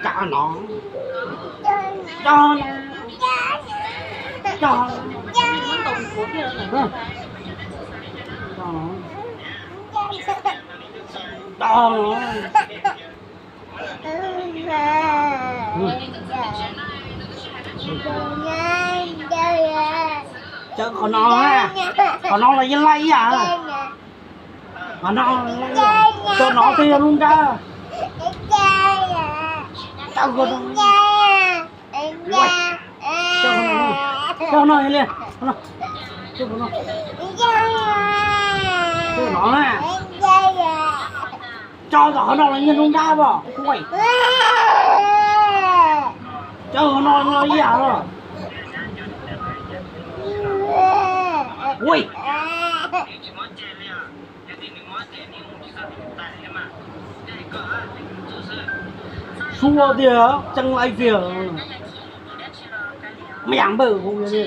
Cov no, cov no, cov no, cov no. Cov qhov no, qhov no los yeej laij ib yam. Qhov no, cov no twb yog lub nrab. Cov no, cov no li, cov no, cov no na. Cov tom qhov no los yeej lub nrab os. Cov qhov no los ib yam os. Ui, sua tiag, ceeb laij tiag. Maj yam npawj kuv li.